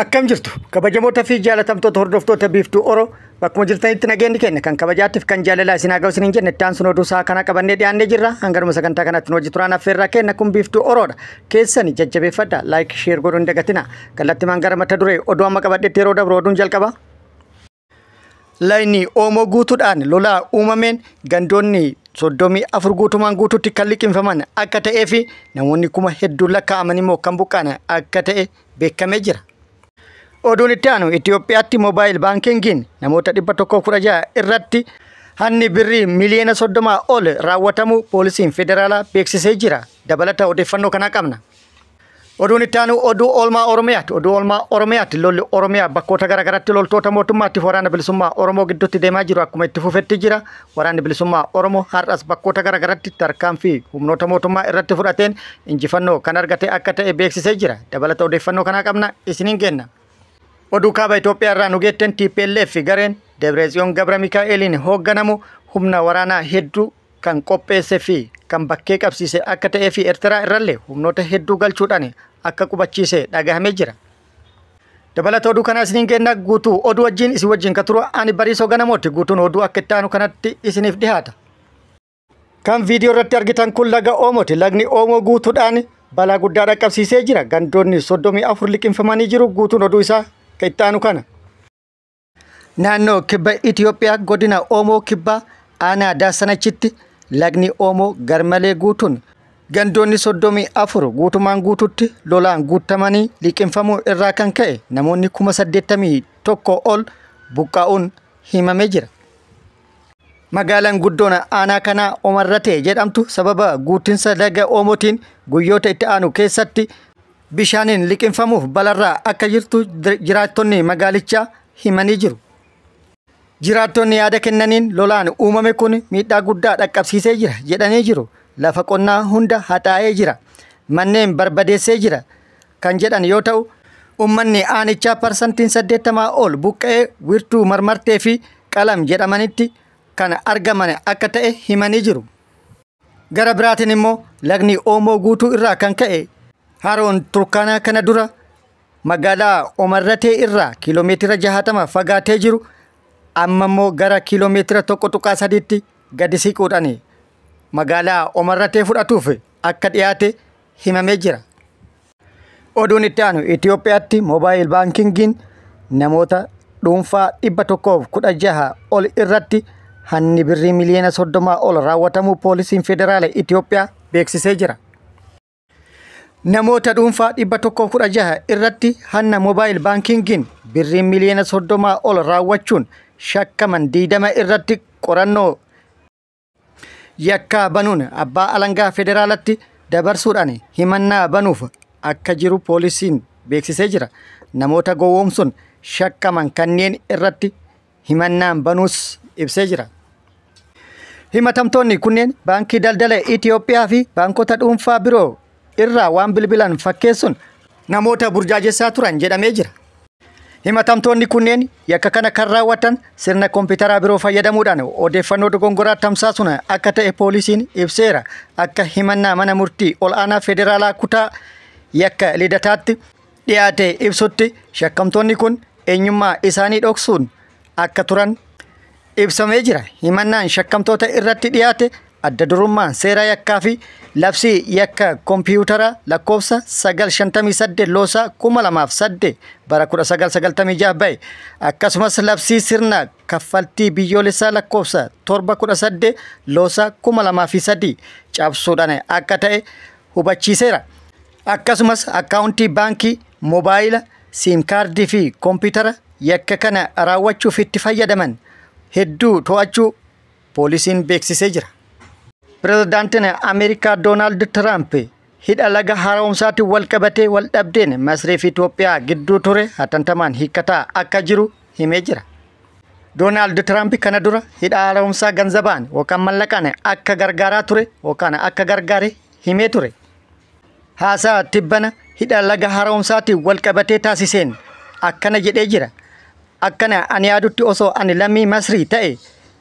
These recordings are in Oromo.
Akkam jirtu kabajamoota fi jaalatamtoota hordoftoota Biiftuu Oro, bakkuma jirtanitti nageenyi keenya kan kabajaattiif kan jaalalaa isin haa ga'u isiniin jenne. Itti aansuun oduu isaa kana qabannee dhiyaannee jirra. Hanganuma sagantaa kanatti nu hojii turaan affeerraa kenna. Kun Biiftuu Oroodha. Keessani jajjabeeffadha, like, share godhuu hin dagatina. Kallattimaan gara mata duree oduu amma qabadhetti yeroo dabru, oduun jalqaba. Lagni Oomoo guutuudhaan lolaa uumameen gandoonni 34 guutumaan guutuutti kan liqimfaman akka ta'ee fi namoonni kuma hedduu lakkaa'aman immoo kan buqqa'an akka ta'e beekamee jira. Oduun itti aanu, Itoophiyaatti mobile bankingiin namoota 116 irratti hanni birrii miliyoona 30 ol raawwatamuu poolisiin federaalaa beeksisee jira. Dabalata odeeffannoo kanaa qabna. Oduun itti aanu oduu oolmaa Oromiyaati. Oduu oolmaa Oromiyaati. Lolli Oromiyaa bakkoota garaagaraatti loltoota mootummaatti waraana bilisummaa Oromoo gidduutti deemaa jiru akkuma itti fufetti jira. Waraanni bilisummaa Oromoo har'as bakkoota garaagaraatti tarkaanfii humnoota mootummaa irratti fudhateen injifannoo kan argate akka ta'e beeksisee jira. Dabalata odeeffannoo kanaa qabna, isiniin kenna. Oduu kaaba Itoophiyaa irraa nu geetten, TPLF gareen Debretsiyoon Gabra Mikaa'eliin hoogganamu humna waraanaa hedduu kan qopheesse fi kan bakkee qabsiise akka ta'ee fi Eertiraa irrallee humnoota hedduu galchuudhaan akka qubachiise dhagahamee jira. Dabalata oduu kanaa isiniin kenna. Guutuu oduu wajjin isin wajjin ka turu ani Bariisoo Ganamooti. Guutuun oduu akka itti aanu kanatti isiniif dhiyaata. Kan viidiyoo irratti argitan kun laga Oomooti. Lagni Oomoo guutuudhaan balaa guddaa dhaqqabsiisee jira. Gandoonni 34 liqimfamanii jiru. Guutuun oduu isaa kan itti aanu kana. Naannoo kibba Itoophiyaa, godina Oomoo Kibbaa, aanaa Daasanachitti lagni Oomoo garmalee guutuun gandoonni 34 guutumaan guututti lolaan guutamanii liqimfamuu irraa kan ka'e namoonni 81,000 ol buqqa'uun himamee jira. Magaalaan guddoon aanaa kanaa Omarratee jedhamtu sababa guutinsa laga Oomootiin guyyoota itti aanu keessatti bishaaniin liqimfamuuf balarraa akka jirtu jiraattonni magaalichaa himanii jiru. Jiraattonni yaada kennaniin lolaan uumame kun miidhaa guddaa dhaqqabsiisee jira jedhanii jiru. Lafa qonnaa hunda haxaa'ee jira. Manneen barbadeessee jira kan jedhan yoo ta'u, uummanni aanichaa 80% ol buqqa'ee wiirtuu Marmartee fi Qalam jedhamanitti kan argaman akka ta'e himanii jiru. Gara biraatiin immoo lagni Oomoo guutuu irraa kan ka'e haroon Turkaanaa kana dura magaalaa Omarratee irraa kiiloomeetira 60 fagaatee jiru amma immoo gara kiiloomeetira 1.3tti gadi siquudhaan magaalaa Omarratee fudhatuuf akka dhiyaate himamee jira. Oduun itti aanu, Itoophiyaatti mobile bankingiin namoota dhuunfaa 116 ol irratti hanni birrii miliyoona 30 ol raawwatamuu poolisiin federaala Itoophiyaa beeksisee jira. Namoota dhuunfaa 116 irratti hanna mobile bankingiin birrii miliyoona 30 ol raawwachuun shakkaman 20 irratti qorannoo yakkaa banuun abbaa alangaa federaalatti dabarsuudhaan himannaa banuuf akka jiru poolisiin beeksisee jira. Namoota gowwoomsuun shakkaman kanneen irratti himannaan banuus ibsee jira. Himatamtoonni kunneen Baankii Daldala Itoophiyaa fi baankota dhuunfaa biroo irraa waan bilbilan fakkeessuun namoota burjaajessaa turan jedhamee jira. Himatamtoonni kunneen yakka kana kan raawwatan sirna kompiitaraa biroo fayyadamuudhaan odeeffannoo dogongoraa tamsaasuun akka ta'e poolisiin ibseera. Akka himannaa mana murtii ol'aanaa federaalaa kutaa yakka Lidataatti dhiyaate ibsutti, shakkamtoonni kun eenyummaa isaanii dhoksuun akka turan ibsamee jira. Himannaan shakkamtoota irratti dhiyaate adda durummaan seera yakkaa fi labsii yakka kompiitaraa lakkoofsa 958 loosaa 2008 bara 1996 bahe, akkasumas labsii sirna kaffaltii biyyoolessaa lakkoofsa 718 loosaa 2003 cabsuudhaan akka ta'e hubachiiseera. Akkasumas akkaawuntii baankii, moobaayila, SIM kaardii fi kompiitara yakka kana raawwachuuf itti fayyadaman hedduu to'achuu poolisiin beeksisee jira. Pirezidaantiin Ameerikaa Doonaald Tiraamp hidha laga haaromsaatiin wal qabatee wal dhabdeen Masrii fi Itoophiyaa gidduu ture hatantamaan hiikkataa akka jiru himee jira. Doonaald Tiraamp kana dura hidha haaromsaa ganzabaan yookaan mallaqaan akka gargaaraa ture yookaan akka gargaare himee ture. Haasaa tibbana hidha laga haaromsaatiin wal qabatee taasiseen akkana jedhee jira. "Akkana ani yaadutti, osoo ani lammii Masrii ta'e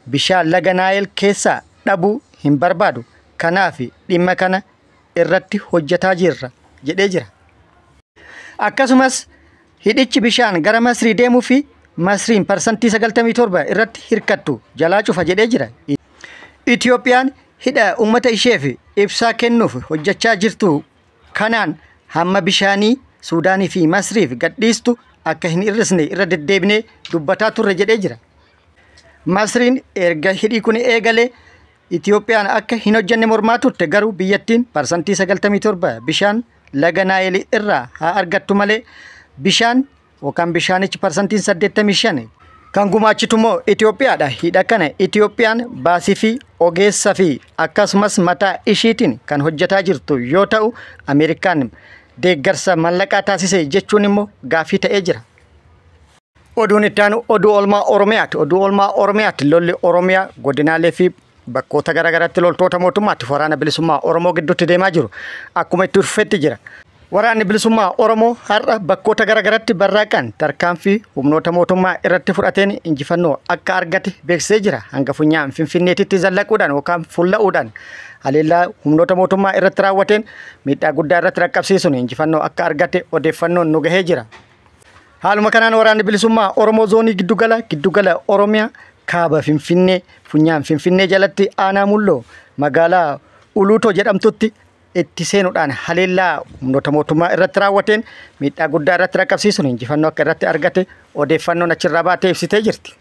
bishaan laga Naayil keessaa dhabuu hin barbaadu. Kanaaf dhimma kana irratti hojjetaa jirra" jedhee jira. Akkasumas Hidhichi bishaan gara Masrii deemuu fi Masriin 97% irratti hirkattu jalaa cufa jedhee jira. Itoophiyaan hidha uummata isheef ibsaa kennuuf hojjechaa jirtu kanaan hamma bishaanii Suudaanii fi Masriif gadhiistu akka hin hir'isne irra deddeebinee dubbataa turre jedhee jira. Masriin erga hidhi kun eegalee Itoophiyaan akka hin hojjenne mormaa turte, garuu biyyattiin 97% bishaan laga Naayilii irraa haa argattu malee bishaan yookaan bishaanichi 85% kan gumaachitu immoo Itoophiyaadha. Hidha kana Itoophiyaan baasii fi ogeessa fi akkasumas mataa ishiitiin kan hojjetaa jirtu yoo ta'u, Ameerikaan deeggarsa mallaqaa taasise jechuun immoo gaaffii ta'ee jira. Oduun itti aanu oduu oolmaa Oromiyaati. Oduu oolmaa Oromiyaati lolli Oromiyaa godinaalee fi bakkoota garaagaraatti loltoota mootummaatti waraana bilisummaa Oromoo gidduutti deemaa jiru akkuma itti fufetti jira. Waraanni bilisummaa Oromoo har'a bakkoota garaagaraatti barraaqan tarkaanfii humnoota mootummaa irratti fudhateen injifannoo akka argate beeksisee jira. Hanga funyaan Finfinneetitti zallaquudhaan yookaan fulla'uudhaan haleellaa humnoota mootummaa irratti raawwateen miidhaa guddaa irratti dhaqqabsiisuun injifannoo akka argate odeeffannoon nu gahee jira. Haaluma kanaan waraanni bilisummaa Oromoo zoonii giddugala Oromiyaa kaaba Finfinnee funyaan Finfinnee jalatti aanaa Mulloo magaalaa Uluutoo jedhamtutti itti seenuudhaan haleellaa humnoota mootummaa irratti raawwateen miidhaa guddaa irratti dhaqqabsiisuun injifannoo akka irratti argate odeeffannoon achirraa baatee ibsitee jirti.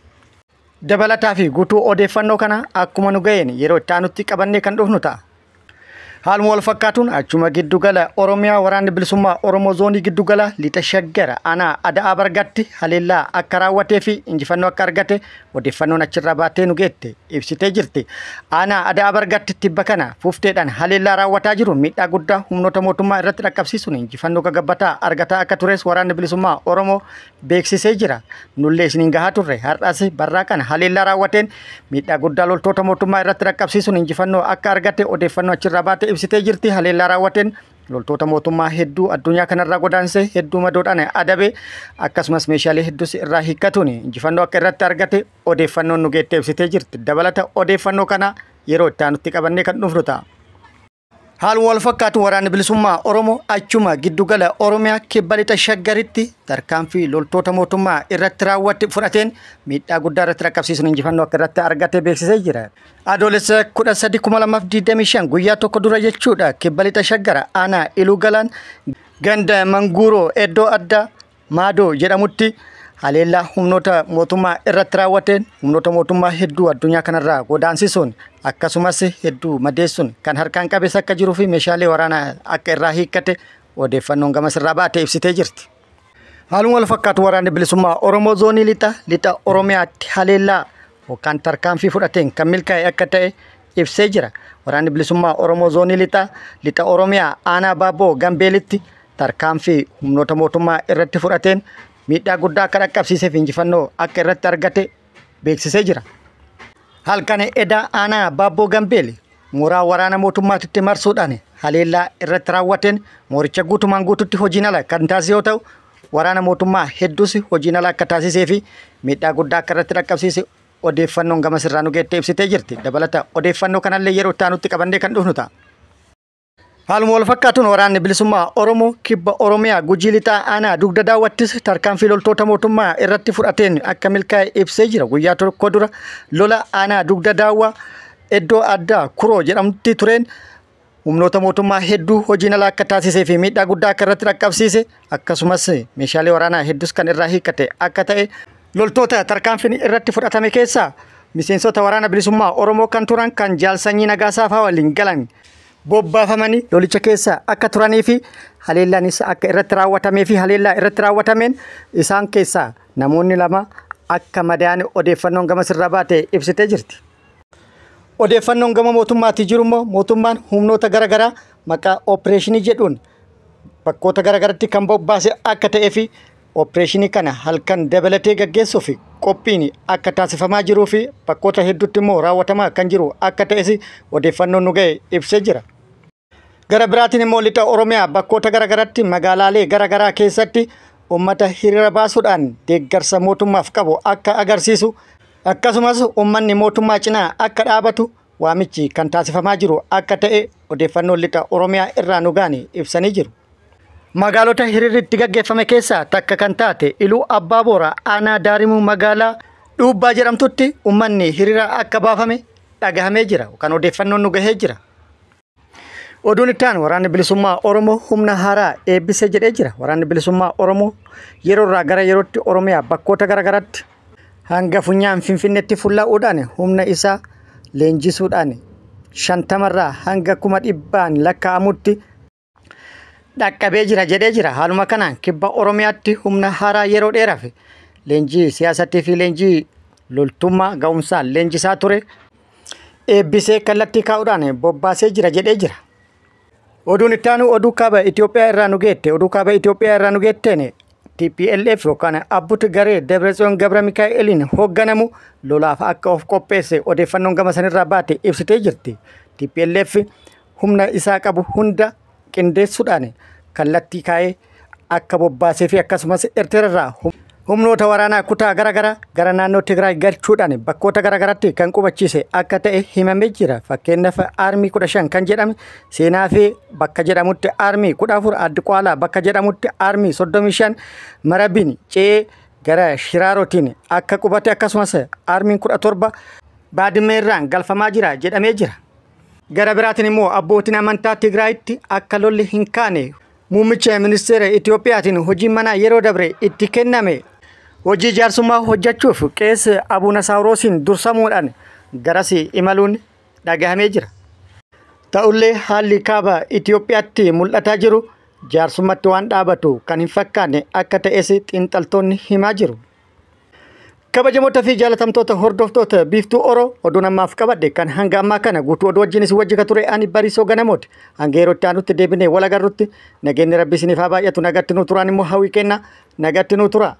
Dabalataa fi guutuu odeeffannoo kana akkuma nu ga'een yeroo itti aanutti qabannee kan dhufnu ta'a. Haaluma wal fakkaatuun achuma giddugala Oromiyaa waraanni bilisummaa Oromoo zoonii giddugala lixa Shaggar aanaa Ada'aa Bargaatti haleellaa akka raawwatee fi injifannoo akka argate odeeffannoon achirraa baatee nu geette ibsitee jirti. Aanaa Ada'aa Bargaatti tibba kana fufteedhaan haleellaa raawwataa jiru miidhaa guddaa humnoota mootummaa irratti dhaqqabsiisuun injifannoo gagabbataa argataa akka tures waraanni bilisummaa Oromoo beeksisee jira. Nullee isiniin gahaa turre har'as barraa kana haleellaa raawwateen miidhaa guddaa loltoota mootummaa irratti dhaqqabsiisuun injifannoo akka argate odeeffannoo achirraa baatee ibsitee jirti. Haleellaa raawwateen loltoota mootummaa hedduu addunyaa kanarraa godaansee hedduu madoodhaan adabe akkasumas meeshaalee hedduus irraa hiikkatuun injifannoo akka irratti argate odeeffannoon nu geettee ibsitee jirti. Dabalata odeeffannoo kana yeroo itti aanutti qabannee kan dhufnu ta'a. Haaluma wal fakkaatu waraanni bilisummaa Oromoo achuma giddugala Oromiyaa kibba lixa Shaggaritti tarkaanfii loltoota mootummaa irratti raawwate fudhateen miidhaa guddaa irratti dhaqqabsiisuun injifannoo akka irratti argate beeksisee jira. Adoolessa 13/2025 guyyaa tokko dura jechuudha kibba lixa Shaggara aanaa Iluu Galaan ganda Manguuroo iddoo addaa Maadoo jedhamutti haleellaa humnoota mootummaa irratti raawwateen humnoota mootummaa hedduu addunyaa kanarraa godaansisuun akkasumas hedduu madeessuun kan harkaan qabeessa akka jiruu fi meeshaalee waraanaa akka irraa hiikkate odeeffannoon gamas irraa baatee ibsitee jirti. Haaluma wal fakkaatu waraanni bilisummaa Oromoo zoonii lixa Oromiyaatti haleellaa yookaan tarkaanfii fudhateen kan milkaa'e akka ta'e ibsee jira. Waraanni bilisummaa Oromoo zoonii lixa Oromiyaa aanaa Baabboo Gambeelitti tarkaanfii humnoota mootummaa irratti fudhateen miidhaa guddaa akka dhaqqabsiisee fi injifannoo akka irratti argate beeksisee jira. Halkan edaa aanaa Baabboo Gambeeli mooraa waraana mootummaatitti marsuudhaan haleellaa irratti raawwateen mooricha guutumaan guututti hojiin ala kan taasise yoo ta'u waraana mootummaa hedduus hojiin ala akka taasisee fi miidhaa guddaa akka irratti dhaqqabsiise odeeffannoon gamas irraa nu geettee ibsitee jirti. Dabalata odeeffannoo kanallee yeroo itti aanutti qabannee kan dhufnu ta'a. Haaluma wal fakkaatuun waraanni bilisummaa Oromoo kibba Oromiyaa Gujii lixaa aanaa dugda daawwattis tarkaanfii loltoota mootummaa irratti fudhateen akka milkaa'e ibsee jira. Guyyaa tokko dura lola aanaa dugda daawwaa iddoo addaa Kuroo jedhamtutti tureen humnoota mootummaa hedduu hojiin ala akka taasisee fi miidhaa guddaa akka irratti dhaqqabsiise akkasumas meeshaalee waraanaa hedduus kan irraa hiikkate akka ta'e loltoota tarkaanfiin irratti fudhatame keessaa miseensota waraana bilisummaa Oromoo kan turan kan Jaal Sanyii Nagaasaa fa'aa waliin galan bobbaafamanii lolicha keessa akka turanii fi haleellaanis akka irratti raawwatamee fi haleellaa irratti raawwatameen isaan keessaa namoonni lama akka madaa'an odeeffannoon gama sirraa baate ibsitee jirti. Odeeffannoon gama mootummaatti jiru immoo mootummaan humnoota garaagaraa maqaa oopereeshinii jedhuun bakkoota garaagaraatti kan bobbaase akka ta'ee fi oopereeshinii kana halkan dabalatee gaggeessuuf qophiin akka taasifamaa jiruu fi bakkoota hedduutti immoo raawwatamaa kan jiru akka ta'es odeeffannoon nu ga'e ibsee jira. Gara biraatiin immoo lixa Oromiyaa bakkoota garaagaraatti magaalaalee garaagaraa keessatti uummata hiriira baasuudhaan deeggarsa mootummaaf qabu akka agarsiisu akkasumas uummanni mootummaa cinaa akka dhaabatu waamichi kan taasifamaa jiru akka ta'e odeeffannoon lixa Oromiyaa irraa nu ga'an ibsanii jiru. Magaalota hiriirri itti gaggeeffame keessaa takka kan taate Iluu Abbaa Booraa aanaa Daarimuu magaalaa Dhuubbaa jedhamtutti uummanni hiriira akka baafame dhagahamee jira. Kan odeeffannoon nu gahee jira. Oduun itti aanu waraanni bilisummaa Oromoo humna haaraa eebbise jedhee jira. Waraanni bilisummaa Oromoo yeroo irraa gara yerootti Oromiyaa bakkoota garaagaraatti hanga funyaan Finfinneetti fullaa'uudhaan humna isaa leenjisuudhaan 50rraa hanga 100,000 lakkaa'amutti dhaqqabee jira jedhee jira. Haaluma kanaan kibba Oromiyaatti humna haaraa yeroo dheeraaf leenjii siyaasatii fi leenjii loltummaa ga'umsaan leenjisaa ture eebbisee kallattii kaa'uudhaan bobbaasee jira jedhee jira. Oduun itti aanu oduu kaaba Itoophiyaa irraa nu geette. Oduu kaaba Itoophiyaa irraa nu geetteen TPLF yookaan Abbut Garee Dabretsiyoon Gabra Mikaa'eliin hoogganamu lolaaf akka of qopheesse odeeffannoon gama sanirraa baate ibsitee jirti. TPLF humna isaa qabu hunda qindeessuudhaan kallattii kaa'ee akka bobbaasee fi akkasumas Eertiraarraa humnoota waraanaa kutaa garaagaraa gara naannoo Tigraay galchuudhaan bakkoota garaagaraatti kan qubachiise akka ta'e himamee jira. Fakkeenyaaf aarmii 15 kan jedhame seenaa fi bakka jedhamutti aarmii 14 Addiqaalaa bakka jedhamutti aarmii 35 Marabiin ce'ee gara Shiraarotiin akka qubate akkasumas aarmiin 17 Baadimeerraan galfamaa jira jedhamee jira. Gara biraatiin immoo abbootiin amantaa Tigraayitti akka lolli hin kaane muummicha ministeera Itoophiyaatiin hojii manaa yeroo dabre itti kenname hojii jaarsummaa hojjechuuf qees Abuuna Saawuroosiin dursamuudhaan garas imaluun dhagahamee jira. Ta'ullee haalli kaaba Itoophiyaatti mul'ataa jiru jaarsummaatti waan dhaabatu kan hin fakkaanne akka ta'es xiinxaltoonni himaa jiru. Kabajamoota fi jaalatamtoota hordoftoota Biiftuu Oro oduun ammaaf qabadhe kan hanga ammaa kana guutuu oduu wajjinis wajji ka ture ani Bariisoo Ganamooti. Hanga yeroo itti aanutti deebinee wal agarrutti nageenyi Rabbi isiniif haa baay'atu, nagatti nuu turaan immoo hawwii kenna, nagatti nuu tura.